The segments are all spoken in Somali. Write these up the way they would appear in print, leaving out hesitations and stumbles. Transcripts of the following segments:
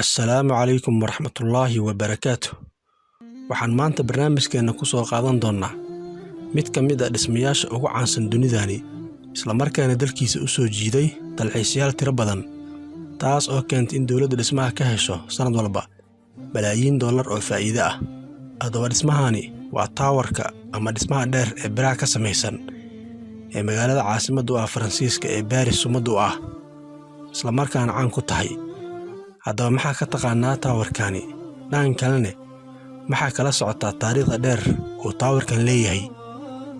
Assalaamu calaykum waraxmatullaahi wabarakaatu. Waxaan maanta barnaamijkeenna ku soo qaadan doonnaa mid ka mid ah dhismayaasha ugu caansan dunidani, islamarkaana dalkiisa u soo jiiday dalxiisayaal tiro badan, taas oo keentay in dowladda dhismaha ka hesho sannad walba balaayiin dollar oo faa'iido ah. Haddaba, dhismahani waa taawarka ama dhismaha dheer ee biraha ka samaysan ee magaalada caasimadda u ah Faransiiska ee Baaris sumadda u ah, islamarkaana caan ku tahay. Haddaba, maxaa ka taqaanaa taawarkani? Dhanka kalene, maxaa kala socotaa taariikhda dheer uu taawarkan leeyahay,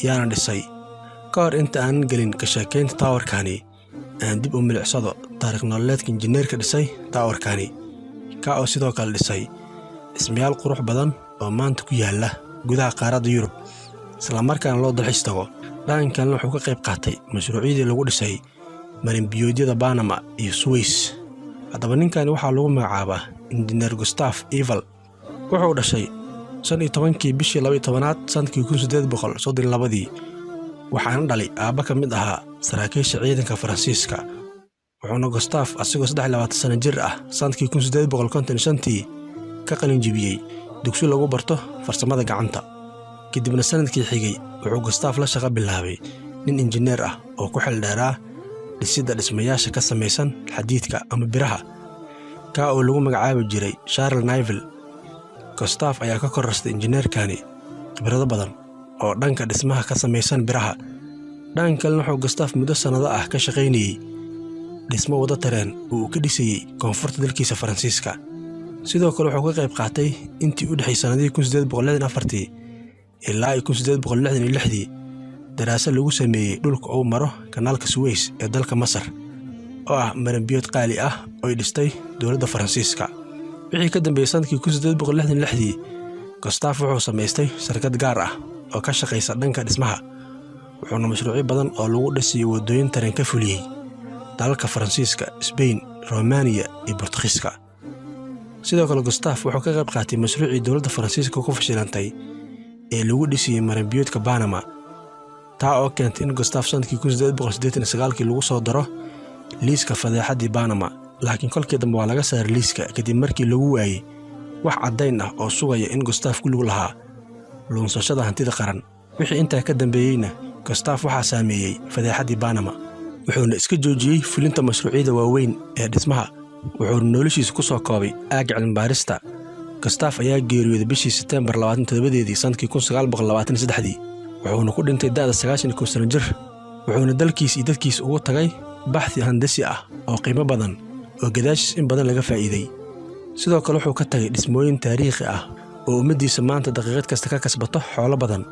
yaana dhisay? Ka hor inta aanan gelin ka sheekaynta taawarkani, aan dib u milicsado taariikh nololeedka injineerka dhisay taawarkani, ka oo sidoo kale dhisay dhismayaal qurux badan oo maanta ku yaala gudaha qaaradda Yurub, islamarkaana loo dalxiis tago. Dhanka kalena, wuxuu ka qayb qaatay mashruucyadii lagu dhisay marinbiyoodyada Banama iyo Suweys. Haddaba, ninkani waxaa lagu magacaabaa Injineer Gustave Eiffel. Wuxuu dhashay 15-kii bishii 12aad sannadkii 1832-dii, waxaana dhalay aabba ka mid ahaa saraakiisha ciidanka Faransiiska. Wuxuuna Gustave, asigoo 23 sano jir ah, sannadkii 1855-tii ka qalinjibiyey dugsi lagu barto farsamada gacanta. Kadibna sannadkii xigay wuxuu Gustave la shaqo bilaabay nin injineer ah oo ku xildheeraa dhisidda dhismayaasha ka samaysan xadiidka ama biraha, kaa oo lagu magacaabi jiray Charles Nivelle. Gustave ayaa ka kororstay injineerkani khibrado badan oo dhanka dhismaha ka samaysan biraha. Dhanka kalena, wuxuu Gustave muddo sannado ah ka shaqaynayey dhismo waddo tareen oo uu ka dhisayey koonfurta dalkiisa Faransiiska. Sidoo kale, wuxuu ka qayb qaatay intii u dhexay sannadihii 1864-tii ilaa 1866-dii daraasad lagu sameeyey dhulka uu maro kanaalka Suweys ee dalka Masar, oo ah marinbiyood qaali ah oy dhistay dowladda Faransiiska. Wixii ka dambeeyey sanadkii 1866-dii, Gustave wuxuu samaystay shirkad gaar ah oo ka shaqaysa dhanka dhismaha, wuxuuna mashruucyo badan oo lagu dhisiyo waddooyin tareen ka fuliyey dalalka Faransiiska, Sbain, Romaniya iyo Bortugiiska. Sidoo kale, Gustave wuxuu ka qayb qaatay mashruucii dowladda Faransiiska ku fashilantay ee lagu dhisiyey marinbiyoodka Banama, taa oo keentay in Gustave sanadkii 1889-kii lagu soo daro liiska fadeexaddii Banama, laakiin kolkii dambe waa laga saaray liiska kadib markii lagu waayey wax caddayn ah oo sugaya in Gustave ku lug lahaa luunsashada hantida qaran. Wixii intaa ka dambeeyeyna, Gustave waxaa saameeyey fadeexaddii Banama, wuxuuna iska joojiyey fulinta mashruucyada waaweyn ee dhismaha, wuxuuna noloshiisa ku soo koobay aagga cilmibaarista. Gustave ayaa geeriyooday bishii Sebteembar 27-deedii sannadkii 1923-dii, wuxuuna ku dhintay da'da 91 sano jir, wuxuuna dalkiis iyo dadkiisa ugu tagay baxthi handasi ah oo qiimo badan oo gadaashiis in badan laga faa'iiday. Sidoo kale, wuxuu ka tagay dhismooyin taariikhi ah oo ummaddiisa maanta daqiiqad kasta ka kasbato xoolo badan.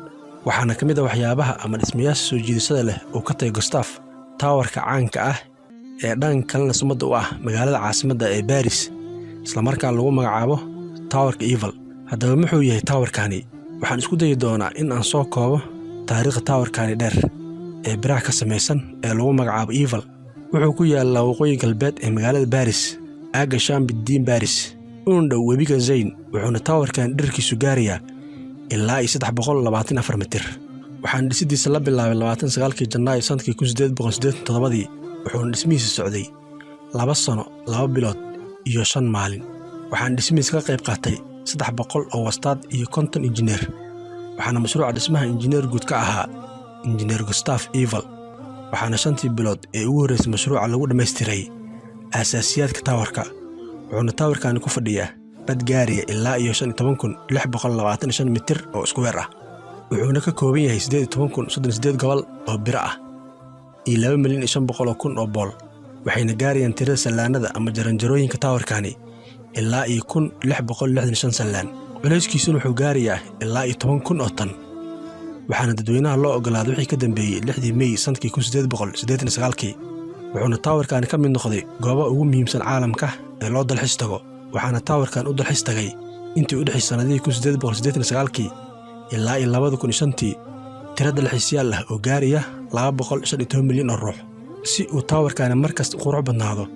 Waxaana ka mid ah waxyaabaha ama dhismayaasha soo jiidashada leh uu ka tagay Gustave taawarka caanka ah ee dhanka kalena sumadda u ah magaalada caasimadda ee Baris, islamarkaan lagu magacaabo Taawarka Eiffel. Haddaba, muxuu yahay taawarkani? Waxaan isku dayi doonaa in aan soo koobo taariikhda taawarkani dheer ee biraha ka samaysan ee lagu magacaabo Eiffel. Wuxuu ku yaallaa waqooyi galbeed ee magaalada Baris, aagga Shambiddiin Baris, uun dhow webiga Zayn, wuxuuna taawarkan dhererkiisu gaarayaa ilaa iyo 324 mitir. Waxaana dhisidiisa la bilaabay 29-kii Janaayo sannadkii 1887-dii, wuxuuna dhismihiisa socday 2 sano, 2 bilood iyo 5 maalin. Waxaana dhismihiisa ka qayb qaatay 300 oo wastaad iyo 50 injineer, waxaana mashruuca dhismaha injineer guud ka ahaa Injineer Gustave Eiffel. Waxaana 5-tii bilood ee ugu horreysay mashruuca lagu dhammaystiray aasaasiyaadka taawarka, wuxuuna taawarkani ku fadhiyaa bad gaariya ilaa iyo 15,625 mitir oo iskuweer ah, wuxuuna ka kooban yahay 18,038 gobol oo biro ah iyo 2,500,000 oo bool, waxayna gaarayaan tirada sallaanada ama jaranjarooyinka taawarkani ilaa iyo 1665 sallaan. Culayskiisuna wuxuu gaarayaa ilaa iyo 10,000 oo tan. Waxaana dadweynaha loo oggolaaday wixii ka dambeeyey 6-dii Mey sannadkii 1889-kii, wuxuuna taawarkani ka mid noqday goobaha ugu muhiimsan caalamka ee loo dalxiis tago. Waxaana taawarkan u dalxiis tagay intii u dhexaysay sannadihii 1889-kii ilaa iyo 2005-tii tiro dalxiisyaal ah oo gaaraya 215 milyan oo ruux. Si uu taawarkani markasta u qurux badnaado,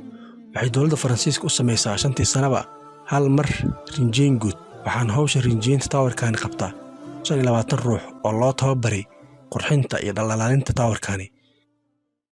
waxay dowladda Faransiiska u samaysaa 5-tii sanaba hal mar rinjeyn guud. Waxaana hawsha rinjeynta taawarkani qabta 25 ruux oo loo tababaray qurxinta iyo dhaldhalaalinta taawarkani.